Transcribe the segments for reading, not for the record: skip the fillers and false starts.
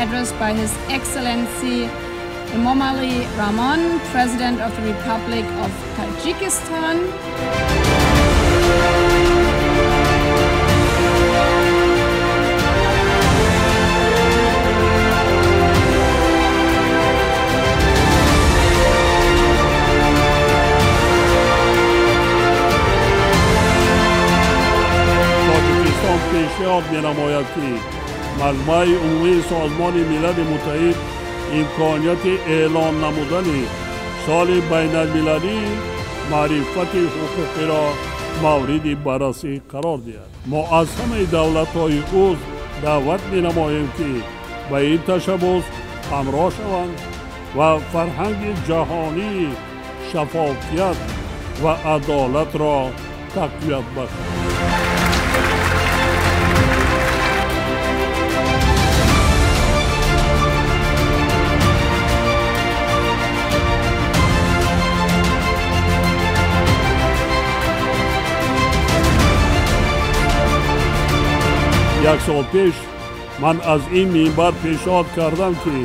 Address by His Excellency Emomali Rahmon, President of the Republic of Tajikistan. Тоҷикистон пешниҳод менамояд, ки Маҷмаи Умумии Созмони Милали Муттаҳид имконияти эълон намудани соли байналмилалии маърифати ҳуқуқиро мавриди баррасӣ қарор диҳад. Мо аз ҳамаи давлатҳои узв даъват менамоем, ки ба ин ташаббус ҳамроҳ шаванд ва фарҳанги ҷаҳонии шаффофият ва адолатро тақвият бахшанд. Як сол пеш ман аз ин минбар пешниҳод кардам, ки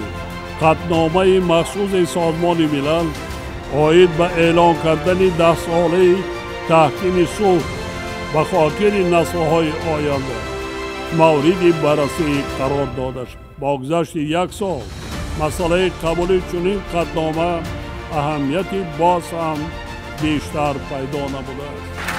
қатъномаи махсуси Созмони Милал оид ба эълон кардани 10-солаи таҳкими сулҳ ба хотири наслҳои оянда мавриди баррасӣ қарор дода шуд. Бо гузашти як сол масъалаи қабули чунин қатънома аҳамияти боз ҳам бештар пайдо намудааст.